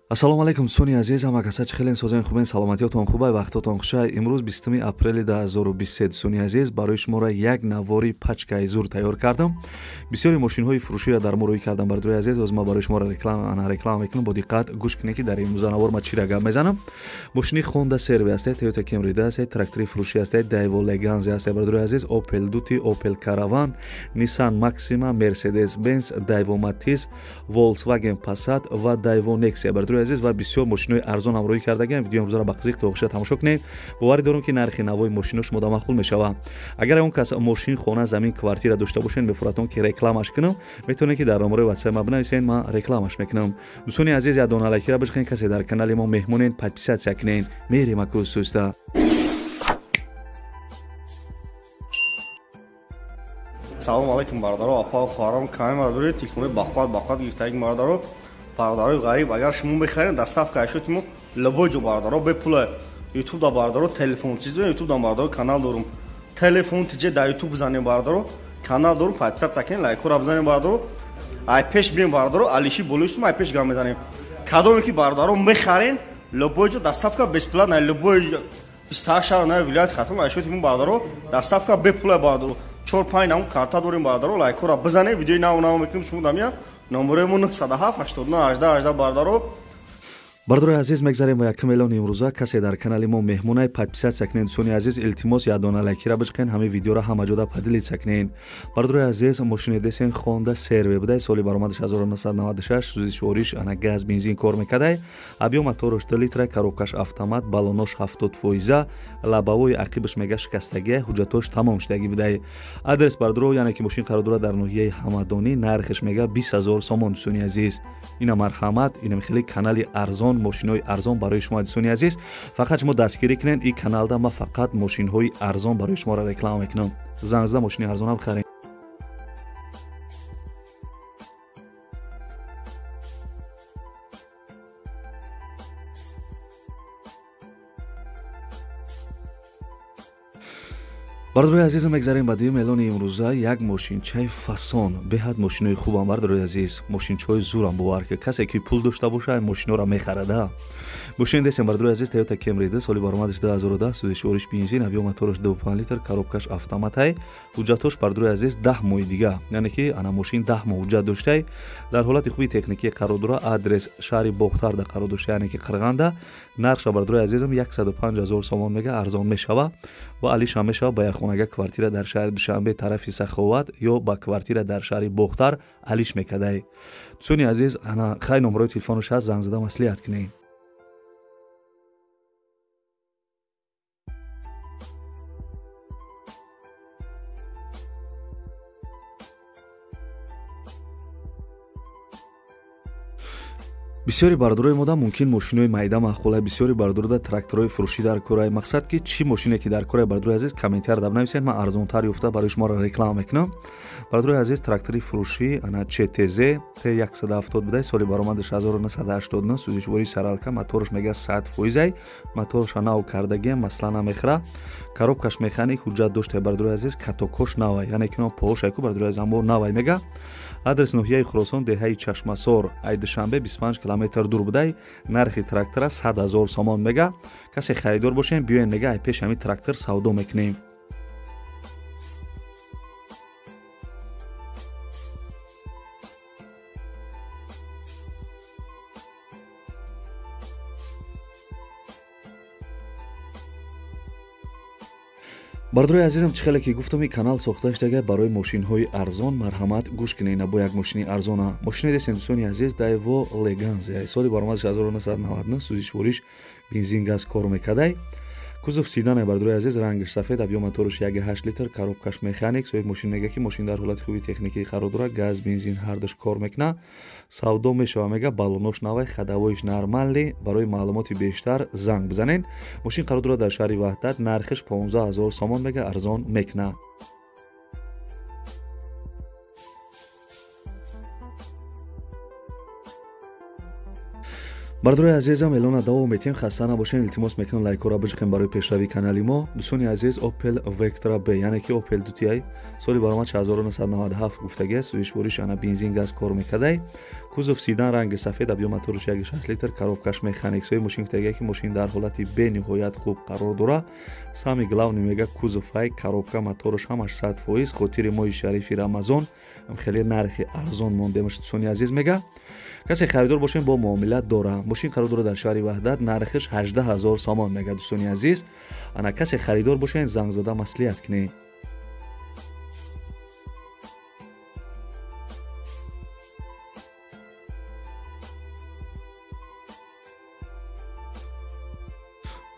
Ассалому алайкум дӯстони азиз, ҳама каса чӣ хелен созен хубен, саломатиётон хубай, вақтотон хушай. Имрӯз 20 апрели 2023 дӯстони азиз, барои шуморо як навори пачкаи зур тайёр кардам. Бисёри мошинҳои фурӯширо дар мо рӯй кардам, бардорои азиз. Ҳозир ман барои шуморо реклама мекунам, бо диққат гӯш кунед, ки дар имрӯза навор ман чиро гап мезанам. Мошини Honda CR-V ҳастед, Toyota Camry ҳастед, трактори фурӯшӣ ҳастед, Daewoo Leganza ҳастед, бардорои азиз, Opel Duty, Opel Caravan, Nissan Maxima, Mercedes-Benz, Daewoo Matiz, Volkswagen Passat ва Daewoo Nexia, бардорои азиз, ва бисёр мошинои арзон ҳамроҳӣ кардагиам. Видеои имрӯзаро ба қизиқ то охиша тамошо кунед. Боварӣ дорам, ки нархи навои мошино шумо да маъқул мешавад. Агар он кас мошин, хона, замин, квартира дошта бошед, мефуратон ки рекламаш кунам, метавонед ки дар номерои WhatsApp ма бинависед, ман рекламаш мекунам. Дӯстони азиз, як дона лайкира бишкунед, касе дар канали мо меҳмонед, подписатсия кунед. Мерем аку суста. Салом алайкум бародаро, апа, хоҳарон, каме мардори телефони бақват бақват гирифтагӣ бародаро. Бародарои ғариб, агар шумо мехаред, доставка ашёти мо любой ҷо бародаро бепула. Ютуб да бародаро телефон чиз, ютуб да бародаро канал дорум. Телефон тиҷе да ютуб бизанем бародаро, канал дорум, подписаться кунед, лайкҳоро бизанем бародаро. Ай пеш бием бародаро, алиши болои ай пеш гам мезанем. Кадоме ки бародаро мехарен, любой ҷо доставка бесплатна, любой 28 шаҳр на вилоят Хатлон ашёти мо бародаро, доставка бепула бародаро. 4-5 нам карта дорем бародаро, лайкҳоро бизанем, видеои нав нав мекунем шумо дамия. Номерои мо 907 89 18 18 бародаро. Бардорои азиз, мегзарем ба якум эълони имрӯза. Касе дар канали мо меҳмонай, подписатсия кунед. Дӯстони азиз, илтимос, як дона лайкира бичқен, ҳамаи видеоро ҳама ҷода поделитса кунед. Бардорои азиз, мошини десен Honda CR-V будай, соли баромадаш 1996, сӯзишвориш ана газ, бензин кор мекардай. Объём мотораш 2 литра, коробкаш автомат, баллонош 70%, лабавои ақибаш мега шикастагия, ҳуҷҷатош тамом шудагӣ будай. Адрес бардоро, яъне ки мошин қарор дорад дар ноҳияи Ҳамадонӣ, нархаш мега 20 000 сомон. Дӯстони азиз, ина марҳамат, инам хеле канали арзон, мошинҳои арзон барои шумо дӯстони азиз. Фақат шумо дастгирӣ кунед ин каналда, ман фақат мошинҳои арзон барои шуморо реклама мекунам. Занг зада мошини арзонам харед. Бардорои азизам, мегзарем ба дуюм эълони имрӯза. Як мошинчаи фасон, беҳад мошинои хубам, бардорои азиз, мошинчаҳои зурам, бовар ки касе ки пул дошта боша, мошиноро мехарада. Мошини десем, бардорои азиз, Toyota Camry, соли баромадаш 2010, сӯзишвориш бензин, объём мотораш 2.5 литр, коробкаш автоматай, ҳуҷҷатош, бардорои азиз, 10 моҳи дига, яъне ки ана мошин 10 моҳ ҳуҷҷат доштай, дар ҳолати хуби техникӣ қарор дорад. Адрес шаҳри Бохтарда қарор дошта, яъне ки Қирғанда. Нархша, бардорои азизам, 105 000 сомон мега, арзон мешава ва алиша мешава ба як хонага квартира дар шаҳри Душанбе тарафи Саховат ё ба квартира дар шаҳри Бохтар алиш мекардай. Дӯстони азиз, ана хай номерои телефонаш ҳаст, занг зада маслиҳат кунед. Бисёри бардорои мода мумкин мошинои майда маъқулай, бисёри бардорода тракторҳои фурӯшӣ дар корай. Мақсад ки чӣ мошине ки дар корай, бардорои азиз, комментария бинависед, ман арзонтар ёфта барои шуморо реклама мекунам. Бардорои азиз, трактори фурӯшӣ ана ЧТЗ Т170 будай, соли баромадаш 1989, сӯзишвории саралка, мотораш мега 100%, мотораша нав кардагиам, масла намехӯра, коробкаш механик, ҳуҷҷат доштай, бардорои азиз, катокош навай, яъне ки поҳошайку, бардорои азиз, аммо навай мега. Адрес ноҳияи Хуросон, деҳаи Чашмасор, ай Душанбе 25 километр дур будай. Нархи трактора 100 000 сомон мега. Касе харидор бошем, биёен мега, ай пеш ҳамин трактор савдо мекунем. Бардорои азизам, чӣ хеле ки гуфтам, ин канал сохта шудага барои мошинҳои арзон. Марҳамат, гӯш кунед, на бо як мошини арзона. Мошини десем, дӯстони азиз, Daewoo Leganza, соли баромадаш 1999, сӯзишвориш бензин, газ кор мекардай. Кузов седан, бардорои азиз, рангаш сафед, объём мотораш 1.8 литр, коробкаш механик. Соҳиби мошин мега ки мошин дар ҳолати хуби техникӣ қарор дорад, газ, бензин ҳардуш кор мекунад, савдо мешава мега, баллонош навай, ходовойш нормалӣ. Барои маълумоти бештар занг бизанед. Мошин қарор дорад дар шаҳри Ваҳдат, нархаш 15 000 сомон мега, арзон мекунад. Бардорои азизам, эълона давом метиҳем, хаста набошед, илтимос мекунам лайкҳоро биҷиқем барои пешравии канали мо. Дӯстони азиз, Opel Vectra B, яъне ки Opel 2Ti соли баромад 1997 гуфтагиаст, сӯзишвориш ана бензин газ кор мекардай. Кузов седан ранги сафед, объём мотораш 1.6 литр, коробкаш механик. Сои мошин гуфтагия ки мошин дар ҳолати бениҳоят хуб қарор дора. Самый главный мега кузовай, коробка, мотораш ҳамаш 100%. Хотири моҳи шарифи Рамазон хеле нархи арзон мондемаш, дӯстони азиз мега. Касе харидор бошем бо муомила дора. Мошин қарор дорад дар шаҳри Ваҳдат, нархиш 18 000 сомон мега, дӯстони азиз. Ана касе харидор бошен занг зада маслиҳат кунед.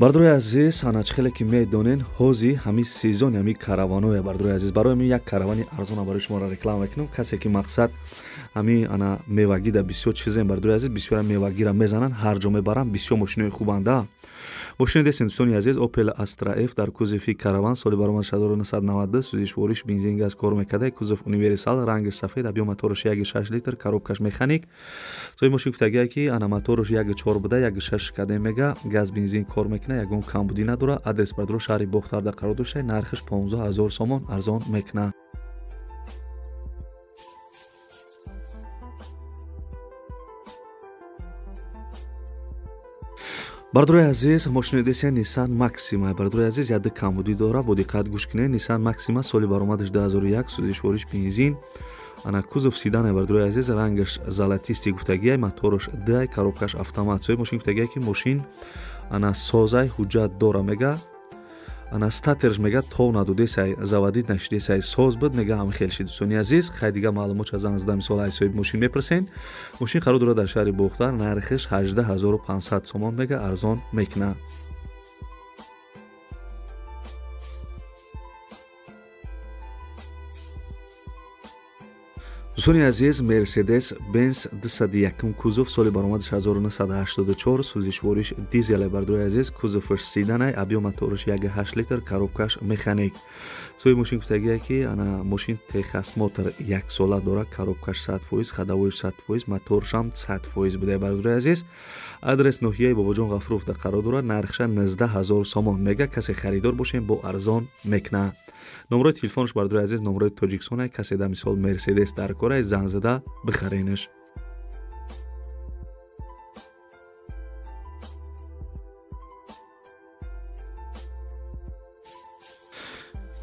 Бардорои азиз, ана чӣ хеле ки медонен, ҳози ҳамин сезони ҳамин караваное, бардорои азиз. Барои ҳамин як каравани арзона барои шуморо реклама мекунам. Касе ки мақсад ҳамин ана мевагида бисёр чизем, бардорои азиз, бисёр мевагира мезананд, ҳар ҷо мебаранд, бисёр мошинои хубанда. Мошини дестен, дӯстони азиз, Opel Astra F дар кузови караван соли баромад 1992, сӯзишвориш бензин газ кор мекарда, кузов универсал, ранги сафед, объём мотораш 1.6 литр, коробкаш механик. Сои мошин гуфтагия ки ана мотораш 1.4 буда, 1.6 кадем мега, газ бензин кор мекунад, ягон камбудӣ надорад. Адрес бардоро шаҳри Бохтарда қарор дошта, нархиш 15 000 сомон арзон мекунад. Бардорои азиз, мошини десия Nissan Maxima. Бардорои азиз, яде камбудӣ дора, бо диққат гӯш кунед. Nissan Maxima соли баромадаш 2001, сӯзишвориш бензин, ана кузов седан, бардорои азиз, рангаш золотистый гуфтагия, мотораш д, коробкаш автомат. Сои мошин гуфтагия ки мошин ана созай, ҳуҷҷат дора мега. Ана статерш мега тов надодесай, заводить нашидесай, соз буд мега, ҳам хел шид, дӯстони азиз. Хай дига маълумот ча занг зада мисол ай соҳиби мошин мепурсен. Мошин қарор дорад дар шаҳри Бохтар, нархиш 18500 сомон мега, арзон мекунад. Дӯстони азиз, Mercedes Benz 201 кузов соли баромадаш 1984, сӯзишвориш дизеле, бардорои азиз, кузоваш седанай, объём мотораш 1.8 литр, коробкаш механик. Сои мошин гуфтагия ки ана мошин техосмотр як сола дора, коробкаш 100%, ходовойш 100%, моторшам 100% буда, бардорои азиз. Адрес ноҳияи Бобоҷон Ғафуровда қарор дорад, нархша 19 000 сомон мега. Касе харидор бошем бо арзон мекунад. Номрои телефонш, бардорои азиз, номрои Тоҷикистон, касе да мисол Мерседес дар кора занг зада бихаренаш.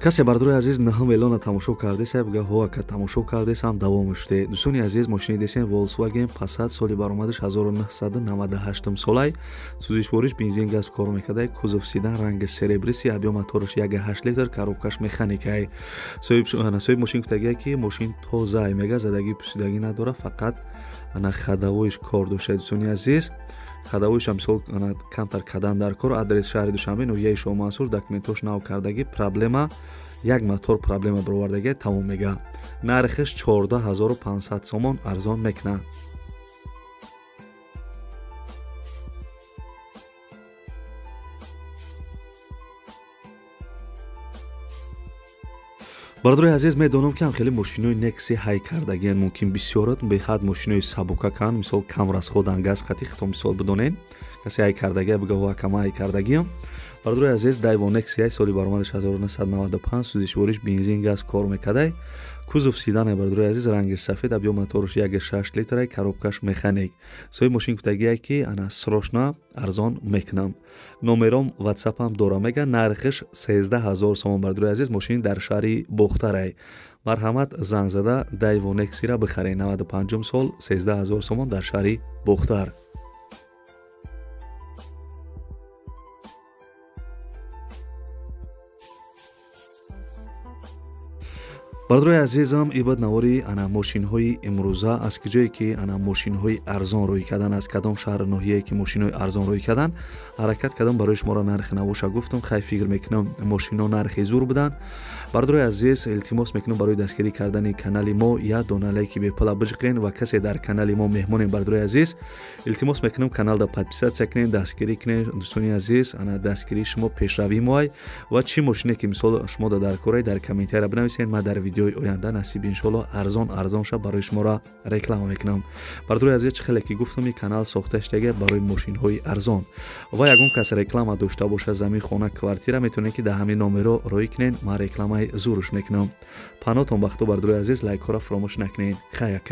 Касе, бардорои азиз, наҳум эълона тамошо кардеса, бига ҳо ака тамошо кардесам, давом шуде. Дӯстони азиз, мошини десен Volkswagen Passat соли баромадаш 1998 солай, сӯзишвориш бензин газ кор мекарда, кузов седан, ранги серебристый, объём мотораш 1.8 литр, коробкаш механикай. Соҳиби мошин гуфтагия ки мошин тозаай мега, задагӣ пусидагӣ надора, фақат ана ходовойш кор дошта, дӯстони азиз. Ходовойш ҳам мисол ана камтар кадан дар кор. Адрес шаҳри Душанбе, ноҳияи Шоҳмансур, документош нав кардагӣ, проблема як мотор проблема баровардагӣ, тамом мега. Нархиш 14500 сомон арзон мекунад. Бардорои азиз, медонам ки ҳам хеле мошинои Nexi ҳай кардагиян, мумкин бисёрат беҳад мошинои сабукакан, мисол кам расходан газ қати хитом мисол бидонен. Касе ҳай кардагия бига ҳо акама ҳай кардагиям. Бардорои азиз, Daewoo Nexi соли баромадаш 1995, сӯзишвориш бензин газ кор мекардай, кузов седан, бардорои азиз, ранги сафед, объём мотораш 1.6 литрай, коробкаш механик. Соҳиби мошин гуфтагия ки ана срочно арзон мекунам. Номером WhatsApp-ам дора мега, нархиш 13 000 сомон, бардорои азиз, мошин дар шаҳри Бохтарай. Марҳамат занг зада Daewoo Nexi-ра бихаред, 95 сол, 13 000 сомон дар шаҳри Бохтар. Бардорои азизам, ибад навори ана мошинҳои имрӯза аз куҷое ки ана мошинҳои арзон рӯй кардан, аз кадом шаҳр ноҳияе ки мошинҳои арзон рӯй кардан, ҳаракат кардам барои шуморо нархи навоша гуфтам. Хай фикр мекунам мошинҳо нархи зур буданд. Бардорои азиз, илтимос мекунам барои дастгирӣ кардани канали мо як дона лайки бепула биҷиқен ва касе дар канали мо меҳмонем, бардорои азиз, илтимос мекунам каналда подписаться кунед, дастгирӣ кунед, дӯстони азиз. Ана дастгирии шумо пешравии моай ва чӣ мошине ки мисол шумо дар корай дар комментария бинависед, ман дар Видеои оянда насиб, иншоалло, арзон арзон ша барои шуморо реклама мекунам. Бардори азиз, чӣ хеле ки гуфтам, канал сохта шудага барои мошинҳои арзон ва ягон кас реклама дошта боша, замин, хона, квартира, метавонед, ки дар ҳамин номеро роӣ кунед, ман рекламаи зуруш мекунам. Панотон бахто, бардори азиз, лайкҳоро фаромӯш накунед. Хаяк.